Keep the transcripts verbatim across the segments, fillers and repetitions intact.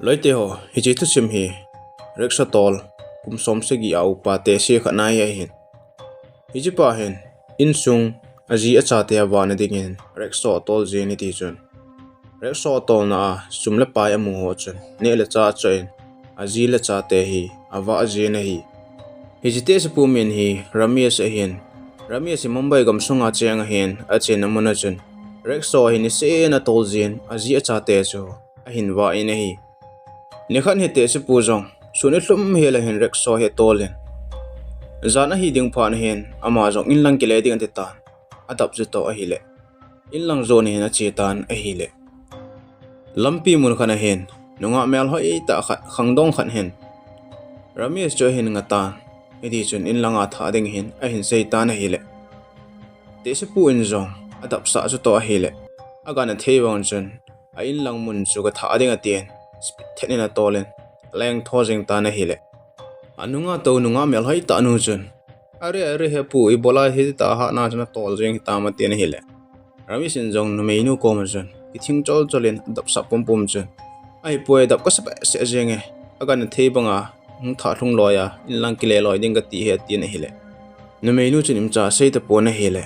Loite ho, hiche thusim hi rickshaw tol kum som sagi a upa tesi khat ana hi ahin. Hiche pa hin insung aji achate avahna dingin rickshaw atol jin ati chun, rickshaw atolna a sum le pai amu ho chun neh le chah achoh in, aji le achate hi avah jin ahi. Hiche tesipu min hi Ramesh ahin. Ramesh hi Mumbai gamsunga cheng ahin, achenna mun a chun rickshaw hi niseh in atol jin, aji achate chu ahin vah in ahi. Nikhat hi tesipu jong sun ilhum hel a hin rickshaw hi atol in, jan ahi ding phat hin ama jong inlang kile ding ati tan, adap chu toh ahile, inlang jon hin ache tan ahile, lampi mun khat a hin nungah melhoi tah khat, khangdong khat hin Ramesh chu ahin nga tan, hiti chun inlanga thah ding hin ahin sei tan ahile, tesipu in jong adapsah chu toh ahile, agangthei bang chun, a inlang mun chu gathah ding atin, speed thet in atol in, aleng tho jing tan ahile, anunga tou nungah melhoi tah nu chun, "Are, are, hepu, ibola hitah a hatna chun natol jing hitam?" atin ahile, Ramesh in jong numeinu koma chun kithing chol chol in adapsah pumpum chun, "Ahipoi, adap kasa behseh jenge, agangthei banga hung thah lhung loi a, inlang kile loi ding kati ahi," atin ahile, numeinu chun imacha asei tapon ahile,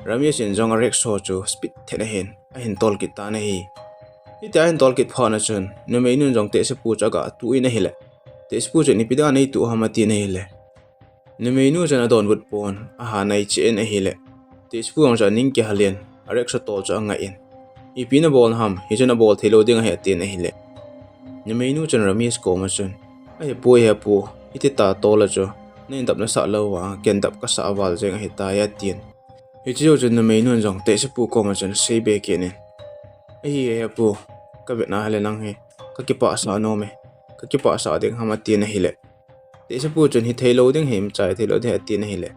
Ramesh in jong a rickshaw chu speed thet a hin ahin tol kit tan ahi. Hitia ahin tol kit phat chun numeinun jong tesipu chu agah tuh in ahile, tesipu chun, "Ipi dinga neituh ham?" atin ahile, numeinu chun adonbut pon, aha naicheh in ahile, tesipu jong chu aning kihal in, a rickshaw tol chu angah in, "Ipi nabol ham, hichu nabol theilou ding ahi," atin ahile, numeinu chun Ramesh koma chun, "Ahipoi hepu, hitita tol a chu na indap nasah lou vanga ken dap kasah val jeng ahitai," atin. Hiche jou chun numeinun jong tesipu koma chun asei be kit in, "Ahi hepu, kavetna hile nang hi kakipahsah nom e, kakipahsah ding ham?" atin ahile, tesipu chun, "Hitheilou ding hi, imacha hitheilou ding hi," atin ahile,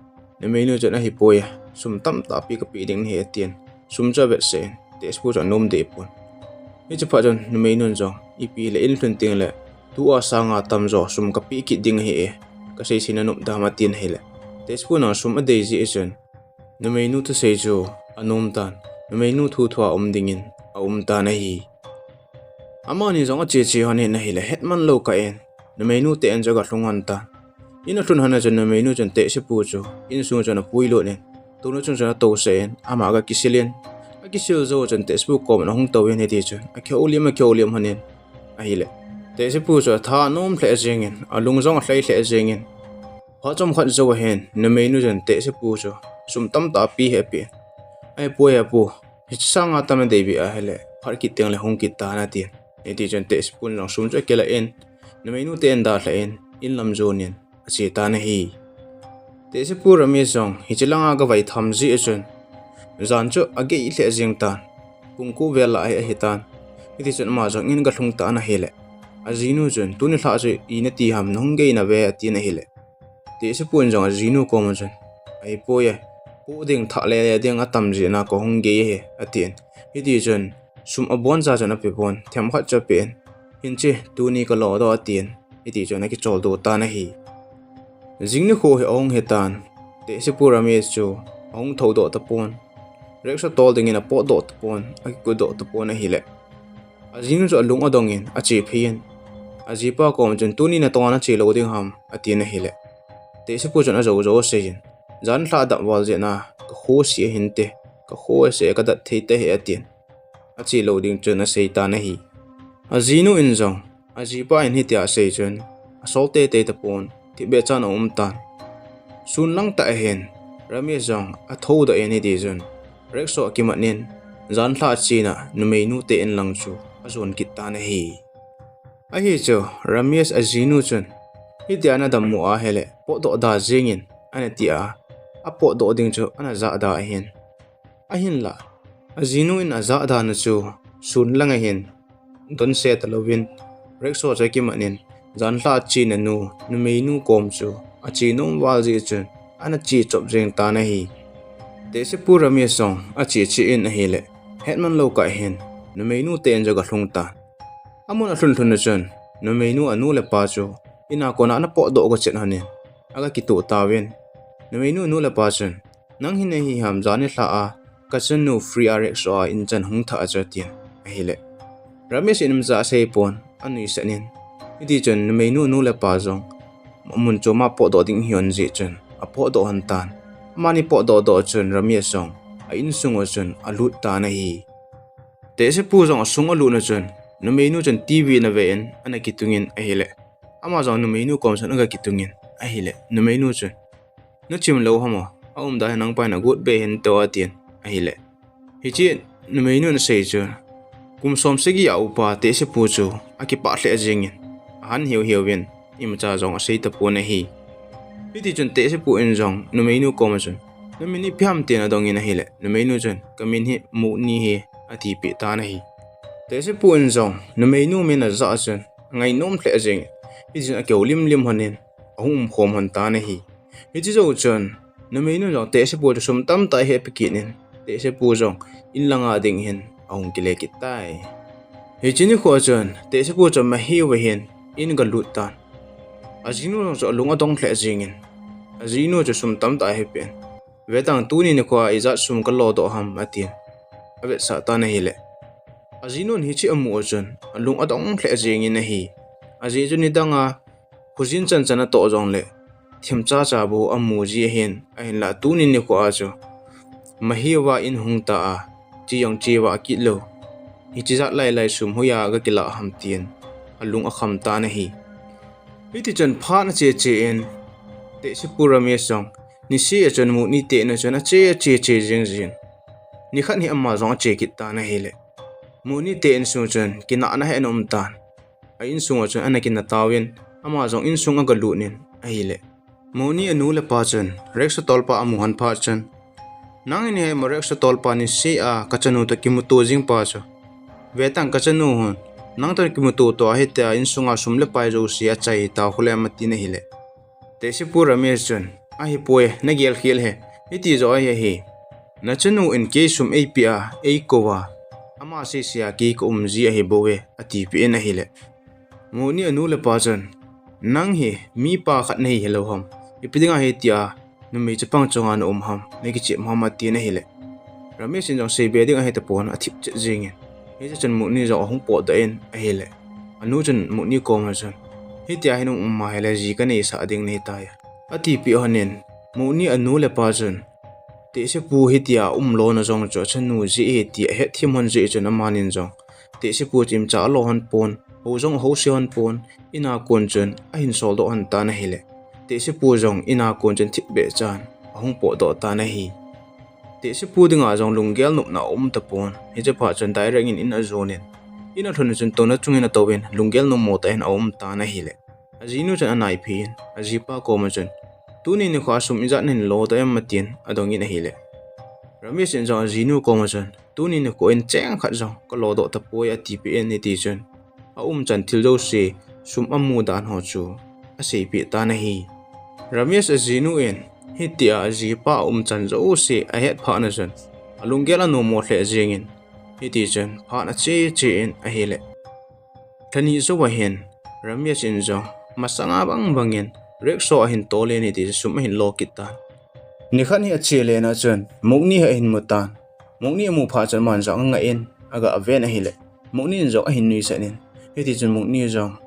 numeinu chun, "Ahipoi, sum tamtah pi kapeh ding nahi," atin, sum chu avetsah in, tesipu chu anom deh pon. Hiche phat chun numeinun jong, "Ipi le in lhun tengle tua sanga tamjo sum kapeh kit ding ahi e, kasei sei nanop dem?" atin ahile, tesipu jong sum adei jeh chun numeinu thusei chu anom tan, numeinu thu thua um dingin aum tan ahi. Amani jong ache che lhon in ahile, hetman lou kah in numeinu te in chu agalhung lhon tan. In alhun lhon a chun numeinu chun tesipu chu insung chun apuilut in, tuna chung chun atousah in, ama agakisil in, akisil jou chun tesipu koma ahung tou in, hiti chun akihoulim, akihoulim lhon in ahile, tesipu chu atha anom lheh jeng in, alung jong alhai lheh jeng in, phat chomkhat jou ahin numeinu chun tesipu chu sum tamtah pi hi apeh in, "Ahipoi hepu, hiche sanga tam nadei beh ahile phat kit tengle hung kit tan," atin. Hiti chun tesipun jong sum chu akilah in, numeinu te in dalha in, inlam jon in ache tan ahi. Tesipu Ramesh jong hiche langa gavai tham jeh chun, jan chu agei lheh jeng tan, pung ko vel lah hi ahitan. Hiti chun ama jong in agalhung tan ahile, ajinu chun, "Tuni lhah chu ina ti ham, nahung gei nave?" atin ahile, tesipun jong ajinu koma chun, "Ahipoi e, po ding thah lele ding atam jeh a kahung gei ahi," atin. Hiti chun sum aboncha chun apeh pon, themkhat chu apeh in, "Hinche, tuni kalodoh," atin. Hiti chun akicholdo tan ahi. Jing nikho hi ahung hitan, tesipu Ramesh chu ahung thoudoh tapon, rickshaw tol dingin apotdoh tapon, akikutdoh tapon ahile, ajinu chu alung adong in ache phei in, ajipa koma chun, "Tuni natong a nache lou ding ham?" atin ahile, tesipu chun ajou jou asei in, "Jan lhah dap val jeh a kakho se ahinte, kakho ase, kadat thei tahih," atin, ache lou ding chun asei tan ahi. Ajinu in jong, ajipa in hitia asei chun asol teitei tapon, thipbeh chan aum tan. Sun lang tah ahin Ramesh jong athoudoh in, hiti chun rickshaw akimat in, jan lhah chen a numeinu te inlang chu ajon kit tan ahi. Ahi chu Ramesh ajinu chun, "Hitia nadam u ahile potdoh da jeng in," anati a, apotdoh ding chu ana jahda ahin. Ahinla, ajinu in ajahdan u chu sun lang ahin donse talouvin, rickshaw chu akimat in, jan lhah chen a nu, numeinu kom chu ache nom val jeh chun ana che chop jeng tan ahi. Tesipu Ramesh jong ache che in ahile, hetman lou kah hin numeinu te in chu agalhung tan. Amun alhun lhun a chun numeinu anu le apa chu in a kona ana potdoh gochet lhon in, agakitoh tauvin, numeinu nu le pa chun, "Nang hi nahi ham, jan nilhah a kachanu free a rickshaw a in chan hung thah a chu?" atin ahile, Ramesh in imacha asei pon, anuisat in. Hiti chun numeinu nu le pa jong mun chu ama potdoh ding hiu jeh chun apotdoh hon tan. Amani potdoh doh chun Ramesh jong a insung u chun alut tan ahi. Tehsepu jong asung alut na chun numeinu chun TV ana ve in ana kitung in ahile, ama jong numeinu kom chun aga kitung in ahile, numeinu chun, "Nachim lou ham o, aumdan hi nangpa hin agot be hen to," atin ahile. Hiche numeinu in asei chu, kum som sagi a upa Tehsepu chu akipah lheh jeng in, ahan hiu hiu vin, imacha jong asei tapon ahi. Hiti chun Tehsepu in jong numeinu kom a chun, "Namin ipi ham?" tin adong in ahile, numeinu chun, "Kamin hi Moni ahi," atipeh tan ahi. Tehsepu in jong numeinu min ajah a chun angainom lheh jeng in, hiti chun akihou limlim hon in ahung umkhom hon tan ahi. Hiti jou chun numeinu jong Tehsepu chu sum tamtah ahin pe kit in, Tehsepu jong in langa ding hin ahung kile kit tai. Hiche nikho chun Tehsepu chu mahiu va hin in aga lut tan. Ajinu jong chu alung adong lheh jeng in, ajinu chu sum tamtah ahin pe in, "Vetan, tuni nikho a ijat sum kalo doh ham?" atin avetsah tan ahile, ajinun hiche amu a chun alung adong lheh jeng in ahi. Ajeh chu nidang a khojin chan chan atoh jongle themcha cha bou amu ji ahin, ahinlah tuni nikho a chu mahiu va in hung ta a, che jong che va kit lou, hiche jat lai lai sum hoiya aga kilah ham tin alung akham tan ahi. Hiti chun phat ache che in, Tehsepu Ramesh jong niseh a chun Moni te in a chun ache ache che jeng jin, nikhat hi ama jong ache kit tan ahile, Moni te insung chun kinahna ahin um tan. A insung a chun ana kinah tauvin, ama jong insung aga lut in ahile, Moni anu le pa chun rickshaw tolpa amu hon phat chun, "Nangin hi rickshaw tolpa niseh a kachanu toh kimuto jing pa chu. Vetan, kachanu hin nang toh kimuto toh ahi tia insung a sum le pai jouse achai tao khu lem," atin ahile, Tehsepu Ramesh chun, "Ahipoi, nagel khel e, hiti joh ahi ahi. Nachanu in kei sum eipeh a, eikou a, ama sei sei a kei ka um ji ahi bou e," atipeh in ahile, Moni anu le pa chun, "Nang hi mipa khat nahi hilou ham? Ipi dinga hitia numei chapang chunga na um ham, nakichep ham?" atin ahile, Ramesh in jong seibe ding ahi tapon, athip chet jeng in. Hiche chun Moni jong ahung potdoh in ahile, anu chun Moni kom a chun, "Hitia hin um um ahile ji kaneisah ding nahi tai," atipeh hon in, Moni anu le pa chun, Tehsepu hitia umlona jong chu achanu jeh ahi ti ahet them hon jeh chun amanin jong Tehsepu chu imacha alo hon pon, hou jong ahouse hon pon, in a kon chun ahin soldoh hon tan ahile, Tehsepu jong in a kon chun thipbeh chan ahung potdoh tan ahi. Tehsepu dinga jong lunggel nopna aum tapon, hiche phat chun direct in in ajon in, in alhun a chun touna chungin atouvin lunggel nommo tah in aum tan ahile, ajinu chun anaiphei in, ajipa kom a chun, "Tuni nikho a sum ijat nahin lo doh em?" atin adong in ahile, Ramesh in jong ajinu kom a chun, "Tuni nikho in cheng khat jong kalo doh tapoi," atipeh in, hiti chun aumchan thil jouse, sum amu dan ho chu aseipeh tan ahi. Ramesh ajinu in hitia ajipa aumchan jouse ahet phat na chun alunggel anommo lheh jeng in, hiti chun phat ache che in ahile, lha ni jou a hin Ramesh in jong masanga bang bangin rickshaw ahin tol in, hiti chun sum ahin lo kit tan. Nikhat hi ache lena chun Moni hi ahin mu tan. Moni amu phat chun aman jong angah in aga ven ahile, Moni in jong ahin nuisat in, hiti chun Moni jong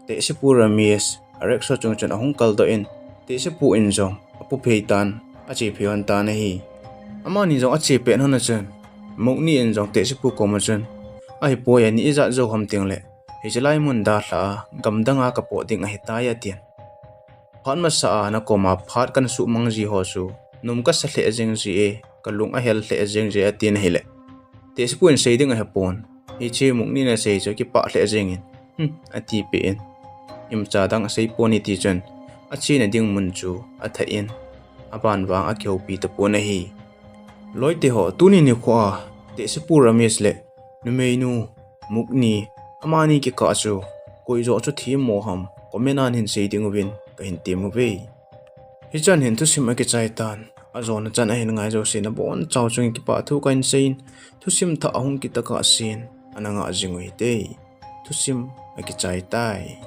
Tehsepu Ramesh a rickshaw chung chun ahung kaldoh in, Tehsepu in jong apuphei tan, achephei hon tan ahi. Amani jong ache pet hon a chun Moni in jong Tehsepu kom a chun, "Ahipoi, ani ijat jou ham tengle hiche lai mun dalha a gamdang a kapot ding ahitai," atin. "Phat masa a nakoma phat kana suhmang ji ho chu nom kasa lheh jeng ji e, kalung ahel lheh jeng ji e," atin ahile, Tehsepu in sei ding ahepon, hiche Moni in asei chu kipah lheh jeng in, "Hmm," atipeh in, imacha dang asei pon, hiti chun achena ding mun chu athah in, aban vang akihoupi tapon ahi. Loite ho, tuni nikho a Tehsepu Ramesh le numeinu Moni, amani kikah chu koi joh chu themmo ham, comment a nahin sei ding uvin kahin tem uve. Hichan hin thusim akichai tan, ajona chan ahin ngai jouse nabonchauva chunga kipah thu kahin seiyin, thusim thah ahung kit tokah sen ana ngah jing uvin te. Thusim akichai tai.